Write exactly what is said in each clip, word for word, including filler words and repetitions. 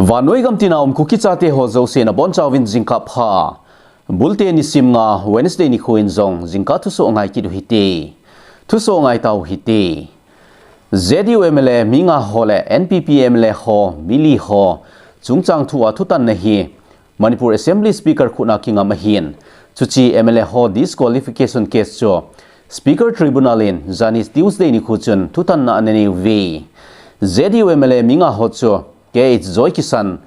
Vannoi gam tina um Kuki chate ho jouse nabonchauvin jingkah pha. Bulte nisim nga Wednesday nikho in jong jingkah thusoh ngai kit u hite. Thusoh ngai tau hite. J D U M L A mi nga ho le N P P M L A ho mi li ho chungchang thu a thutanna hi Manipur Assembly Speaker khut a kingam ahin. Chuche M L A ho disqualification case chu Speaker Tribunal in jani Tuesday nikho chun thutanna ananei uve. J D U M L A mi nga ho chu K H Joykisan,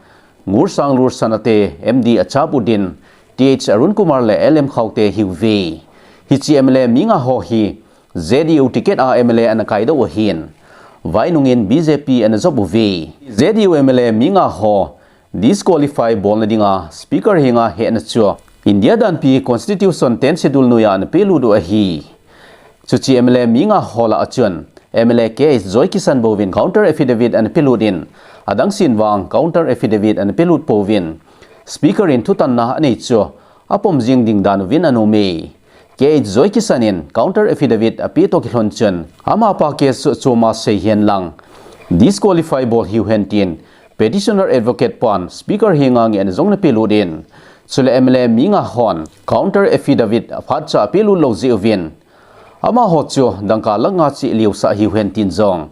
Ngursang Lursanate, M D Achabuddin, T H Arunkumar le L M Khaute ahiuve. Hiche M L A mi nga ho hi J D U ticket a M L A ana kaidoh u ahin. Vainung in B J P ana jop uve. J D U M L A mi nga ho disqualify bolna dinga Speaker henga hehna chu India danpi Constitution ten Schedule noiya ana pelut u ahi. Chuche M L A mi nga ho lah a chun M L A K H Joykisan bouvin counter affidavit ana pelut in, adang sen vang counter affidavit ana pelut pouvin, Speaker in thutanna anei chu apom jing ding dan uvin ana um e. K H Joykisan in counter affidavit ape toh kilhon chun, amapa case chu achom a sei hen lang, disqualify bol hiu hen tin petitioner advocate pan Speaker henga ngehna jong ana pelut in, chule M L A mi nga hon counter affidavit aphatcha apelut lou jeh uvin, amaho chu dangka lakh nga cheh liusah hiu hen tin jong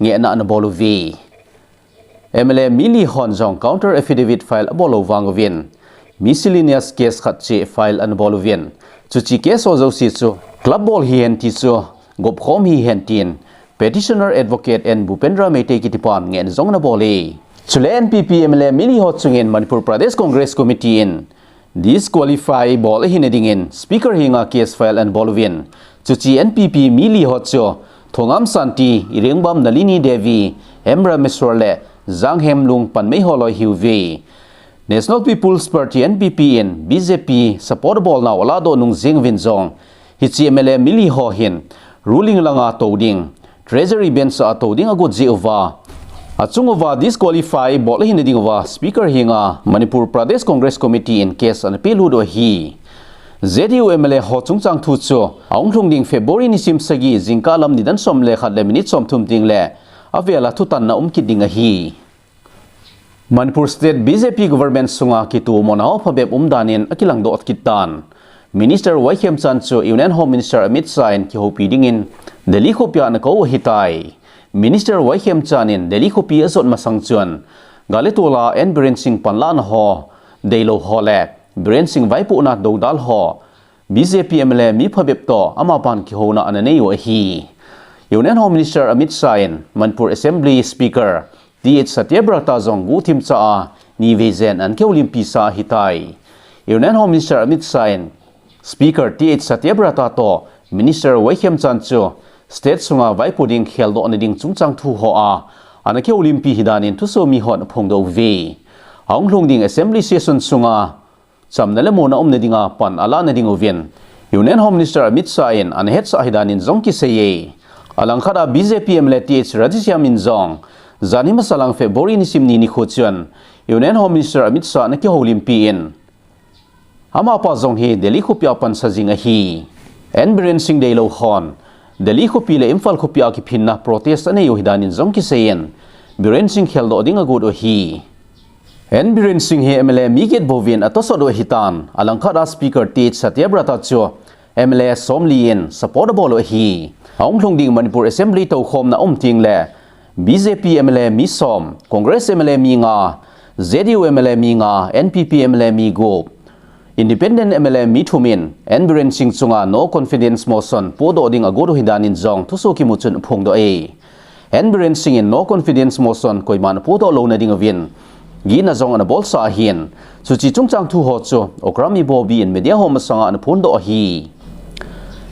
ngehna ana bol uve. M L A mi li hon jong counter affidavit file abol lou vang uvin, miscellaneous case khat cheh file ana bol uvin, chuche case ho jouse chu club ball hihen ti chu gopkhom hihen tin petitioner advocate N Bhupendra Meitei kitipan ngehna jong ana bol e. Chule N P P M L A mi li ho chungin Manipur Pradesh Congress Committee in disqualify bol ahina dingin Speaker henga case file ana bol uvin, chuche N P P mi li ho chu Thongam Shanti, Irengbam Nalini Devi, M Rameswar le Janghemlung Panmei holoi ahiuve. National People's Party, N P P, in B J P support abolnau aladoh nung jeng uvin jong, hiche M L A mi li ho hin ruling langa tou ding, Treasury bench a tou ding agot jeh uva, achung uva disqualify bol ahina ding uva Speaker henga Manipur Pradesh Congress Committee in case ana pelut u ahi. J D U M L A ho chungchang thu chu ahung lhung ding February nisim sagi jingkah lam nidan som le khat le minute somthum teng le avel a thutanna um kit ding ahi. Manipur State B J P government sunga kitomona ho phabep um danin akilang doh kit tan. Minister Y Khemchand chu Union Home Minister Amit Shah in kihoupi dingin Delhi khopia ana kou ahitai. Minister Y Khemchand in Delhi khopi ajot masang chun, gal le tol a N Biren Singh panlahna ho deilou ho le Biren Singh vaipohna doudal ho B J P M L A mi phabep toh amapan kihouna ana nei u ahi. Union Home Minister Amit Shah in Manipur Assembly Speaker T H Satyabrata jong guhthim cha a nivei jen ana kihoulimpi sa ahitai. Union Home Minister Amit Shah in Speaker T H Satyabrata toh Minister Y Khemchand chu state sunga vaipo ding kheldohna ding chungchang thu ho a ana kihoulimpi ahi danin thusomi hon aphongdoh uve. Ahung lhung ding Assembly session sunga chamna le muonna umna dinga pan alahna ding uvin Union Home Minister Amit Shah in ana hetsah ahi danin jong kisei e. Alangkhat a B J P M L A T H Radheshyam in jong janhi masalang February nisim ni nikho chun Union Home Minister Amit Shah ana kihoulimpi in, amapa jong hi Delhi khopia pansa jing ahi. N Biren Singh deilou hon Delhi khopi le Imphal khopia kiphinna protest anei u ahi danin jong kisei in, Biren Singh kheldoh ding agot u ahi. N Biren Singh hi M L A mi get bouvin atosot u ahitan, alangkhat a Speaker T H Satyabrata chu M L A somli in support abol u ahi. Ahung lhung ding Manipur Assembly toukhomna um teng le B J P M L A mi som, Congress M L A mi nga, J D U M L A mi nga, N P P M L A mi gup, Independent M L A mi thum in N Biren Singh chunga no confidence motion podoh ding agot u ahi danin jong thusoh kimu chun aphongdoh e. N Biren Singh in no confidence motion koiman apodoh louna ding uvin gihna jong ana bolsa ahin, chuche chungchang thu ho chu Okram Ibobi in media ho masanga ana phondoh ahi.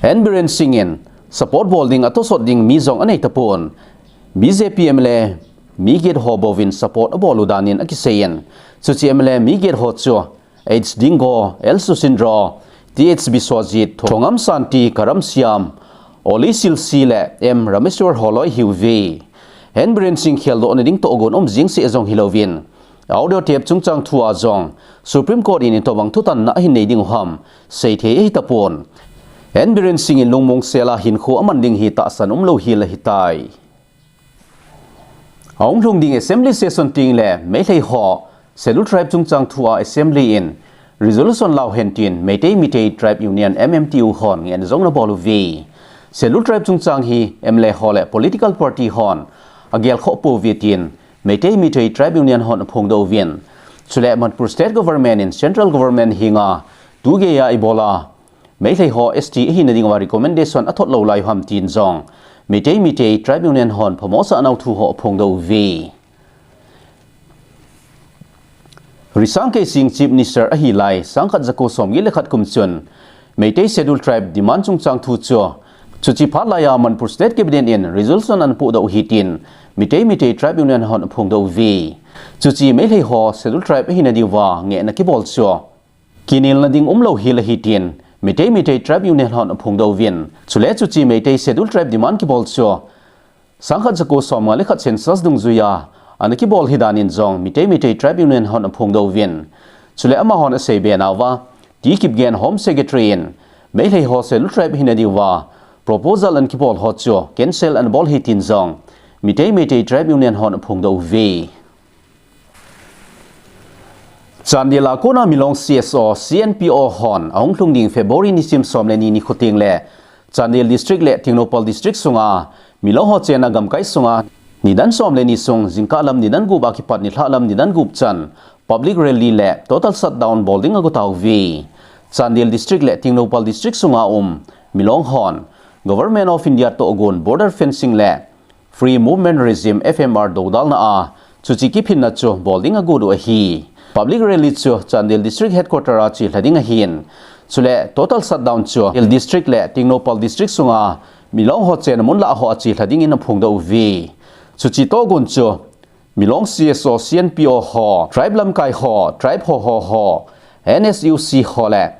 N Biren Singh in support bol ding atosot ding mi jong anei tapon, B J P M L A mi get ho bouvin support abol u danin akisei in, chuche M L A mi get ho chu H Dingo, L Susindro, T H Biswajit, Thongam Shanti, Karam Shyam, Oli Silsi le M Rameswar holoi ahiuve. N Biren Singh kheldohna ding tohgon um jing seh jong hilouvin, audio tape chungchang thu a jong Supreme Court in itobang thutanna ahin nei ding u ham seithei ahi tapon, N Biren Singh in lungmong sel a hinkho aman ding hi tahsan umlou hel ahitai. Ahung lhung ding assembly session teng le Meitei ho Scheduled Tribe chungchang thu a assembly in resolution lau hen tin Meitei Meitei Tribe Union M M T U hon ngehna jong ana bol uve. Scheduled Tribe chungchang hi M L A ho le political party hon agel khoh pouve tin Meitei Meitei Tribe Union hon aphongdoh uvin. Chule Manipur State Government in Central Government henga tugei a ibola Meitei ho S T ahina ding uva recommendation athot lou lai u ham tin jong Meitei Meitei Tribe Union hon phamosah nau thu ho aphongdoh uve. Risang Keishing Chief Minister ahi lai, sangkhat jako somget le khat kum chun Meitei Scheduled Tribe demand chungchang thu chu, chuche phat laiya Manipur State Cabinet in resolution ana pohdoh u ahi tin Meitei Meitei Tribe Union hon aphongdoh uve. Chuche Meitei ho Scheduled Tribe ahina diuva ngehna kibol chu kinelna ding umlou hel ahi tin Meitei Meitei Tribe Union hon aphongdoh uvin. Chule chuche Meitei Scheduled Tribe demand kibol chu sangkhat jako somnga le khat census dungjuiya ana kibol ahi danin jong Meitei Meitei Tribe Union hon aphongdoh uvin. Chule amahon aseibe nauva, T Kipgen Home Secretary in Meitei ho Scheduled Tribe hina diuva proposal ana kibol ho chu cancel ana bol ahi tin jong Meitei Meitei Tribe Union hon aphongdoh uve. Chandel a kona Milong C S O, C N P O hon ahung lhung ding February nisim som le ni nikho teng le Chandel District le Tengnoupal District sunga Milong ho chenna gamkai sunga nidan som le ni sung jingkah lam nidan gup a kipat nilhah lam nidan gup chan public rally le total shutdown bol ding ago tauve. Chandel District le Tengnoupal District sunga um Milong hon Government of India tohgon border fencing le Free Movement Regime, F M R, dodalna a chuche kiphinna chu bol ding agot u ahi. Public rally chu Chandel District Headquarter a chelha ding ahin. Chule total shutdown chu Chandel District le Tengnoupal District sunga Milong ho chenna mun lah ho a chelha dingin aphongdoh uve. Chuche tohgon chu Milong C S O, C N P O ho, tribe lamkai ho, tribe ho ho ho, N S U C ho le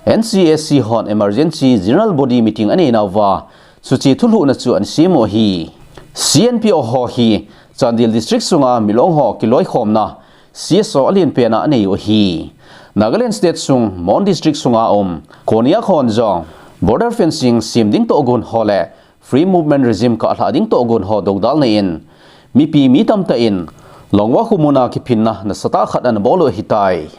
N C A C hon emergency general body meeting anei nauva, chuche thulhuhna chu ana sem u ahi. C N P O ho hi Chandel District sunga Milong ho kiloikhomna C S O alienpen a anei u ahi. Nagaland State sung Mon District sunga um Konyak hon jong border fencing sem ding tohgon ho le Free Movement Regime kahlah ding tohgon ho dodalna in mipi mi tamtah in Longwa khomun a kiphinna nasatah khat ana bol u ahitai.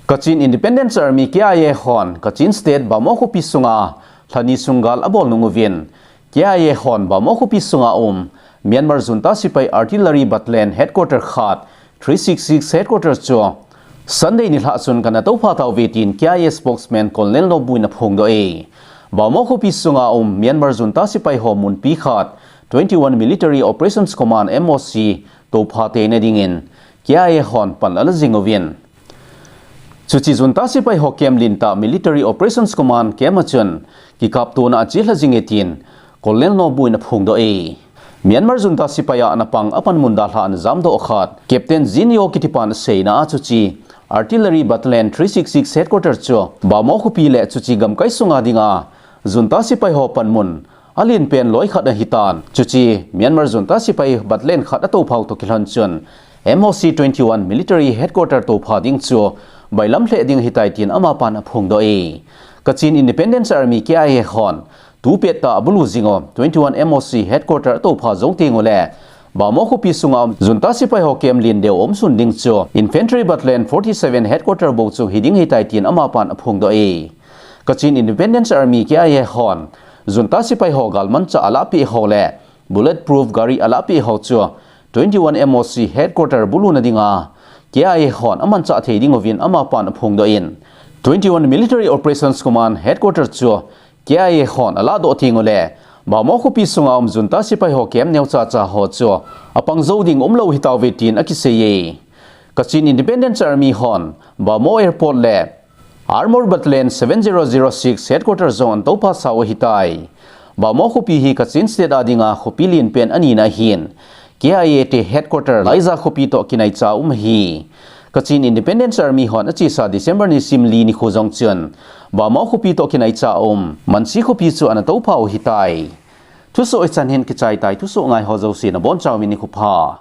Kachin Independence Army, K I A hon Kachin State Bhamo khopi sunga lhani sung gal abol nung uvin, K I A hon Bhamo khopi sunga um Myanmar Junta Sepai Artillery Battalion Headquarter khat, three six six Headquarter chu Sunday nilhah chun kana toupha tauve tin K I A spokesman Colonel Lawbui in aphongdoh e. Bhamo khopi sunga um Myanmar Junta Sepai ho munpi khat, twenty one Military Operations Command, M O C, toupha teina dingin K I A hon pan ala jing uvin. Chuche Junta Sepai ho camp lentah Military Operations Command camp a chun kikaptona achelha jing e tin Colonel Lawbui in aphongdoh e. Myanmar Junta Sepai a ana pang apanmun dalha ana jamdoh khat, Captain Jin Yo kitipan aseina a chuche Artillery Battalion three six six Headquarter chu Bhamo khopi le chuche gamkai sunga dinga Junta Sepai ho panmun alienpen loi khat ahitan. Chuche Myanmar Junta Sepai Battalion khat atoupha u toh kilhon chun M O C twenty one Military Headquarter toupha ding chu bailam lheh ding ahitai tin amapan aphongdoh e. Kachin Independence Army, K I A hon tupet tah a abulu jing u twenty one M O C Headquarter atoupha jou teng ule Bhamo khopi sunga um Junta Sepai ho camp len deu umsun ding chu Infantry Battalion forty seven Headquarter bou chu hiding ahitai tin amapan aphongdoh e. Kachin Independence Army, K I A hon Junta Sepai ho galmanchah alahpeh ho le bulletproof gari alahpeh ho chu twenty one M O C Headquarter buluna dinga K I A hon amanchah thei ding uvin amapan aphongdoh in, twenty one Military Operations Command Headquarter chu K I A hon alahdoh teng ule Bhamo khopi sunga um Junta Sepai ho camp neocha cha ho chu apang jou ding umlou ahitauve tin akisei e. Kachin Independence Army hon Bhamo Airport le Armor Battalion seven zero zero six Headquarter jong ana toupha sau ahitai. Bhamo khopi hi Kachin State a dinga khopi lenpen anina ahin, K I A te Headquarter Laiza khopi toh kinaicha um ahi. Kachin Independence Army hon achesa December nisim li nikho jong chun Bhamo khopi toh kinaicha um Mansi khopi chu ana toupha u ahitai. Thusoh hichan hin kichai tai, thusoh ngai ho jouse nabonchauvin nikho pha.